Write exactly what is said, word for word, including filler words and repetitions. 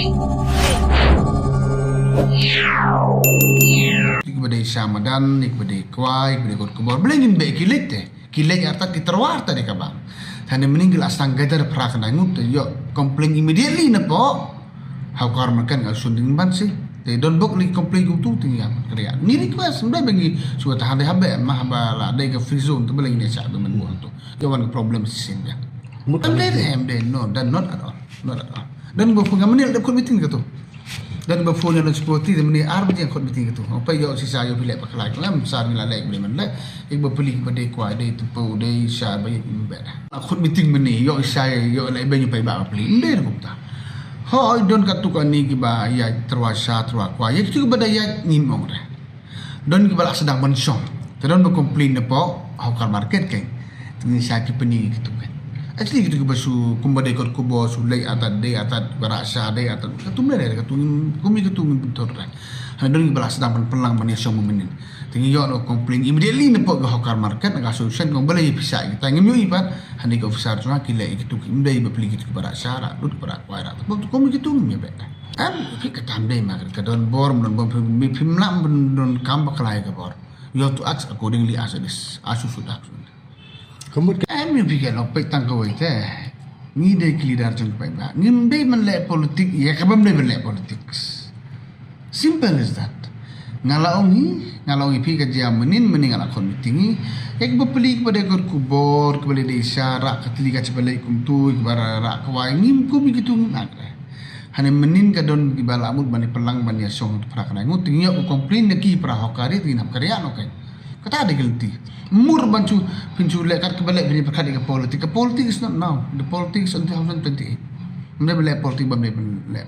Ïa kiba dei sha madan, ïa kiba dei kwai, ïa kiba dei kot kbor, balei ngin beh ki leit te? Ki leit artat, ki tyrwa artat ïa ka bam. Te mynnin ki la sdang gather phra khyndai ngut, te ïoh complain immediately napoh Hawkar Market, nga shun ding ban shi. Te don bok lei complain kumtu, te ngi ïa kren. Ngi request, ym dei ba ngi shu tahan dei ha beh, ma haba la dei ka free zone, te balei ngin ïa shah beh mynta kumtu. Ïa wan ka problem shisien ïa. Mut em dei, em dei, no, dan not at all. Not at all. Dan ba phone, nga mynne la dep khot meeting katu. Dan ba phone ïa la security, dan mynne ar baje khot meeting katu. Haba ïoh shisha ïoh phi leh bakla, em sar ngi la leh, mynne mynne. Ïa ba pli ba dei kwai, dei tympew, dei sha ba ïa ba. Khot meeting mynne, ïoh shisha ïoh leh ba ïa phi ba pli. Ym dei kumta. Hooid, don katto katne kiba ïa tyrwa sha tyrwa kwai. Ïa kitu kiba dei ïa ngim ong re. Don kiba la sdang ban shong. Te don ba complain napoh Hawkar Market kein. Te ngin sa ki pyni kitu kein. Actually kitu kiba shu kumba dei kot kbor shu leit artat, dei artat, ba rah sha dei artat. Katu mynne re, katu ngin, kum ïa katu ngin pynthor re. Hynrei don kiba la sdang ban pynlang ban ïa shong mynnin. Te ngi ïoh noh complain immediately napoh ka Hawkar Market, na ka association, kong balei phi shah ïa kita, ngim ïohi pat. Hynrei ki officer jong nga ki leh ïa kitu, kim dei ba pli kitu kiba rah sha, rah lut, ba rah kwai, rah tympew, kum ïa kitu ngim ïa beh. Em, phi, kata ym dei ma ka don bor, ym don bor, phi, phi, phim lah ban don kam bakla ïa ka bor. You have to act accordingly as it is, as you should act. Ka mut ka em, ïa phi ka long peit tang kawei te. Ngi dei ki leader jong ki paidbah. Ngim dei ban leh politik ïa kaba ym dei ban leh politik. Simple as that. Nga la ong hi, nga la ong ïa phi ka jia mynnin, mynnin nga la khot meeting hi. Ïa kiba pli kiba dei kot kbor, kiba leit dei sha, rah ka tli ka chiba leit kumtu, kiba rah, rah kwai, ngim kum ïa kitu ngim ong re. Hynrei mynnin ka don kiba la mut ban ïa pynlang ban ïa shong tu phra khyndai ngut, te ngi ïoh ka complain na ki para hawkar, te ngin hap kyrïah noh kein. Kata dei ka lynti. Mut ban shu, phin shu leh kat kaba leh, phin ïa pyrkhat ïa ka politik. Ka politik is not now. The politics is until twenty twenty-eight. Ym dei ban leh politik ba ym dei ban leh.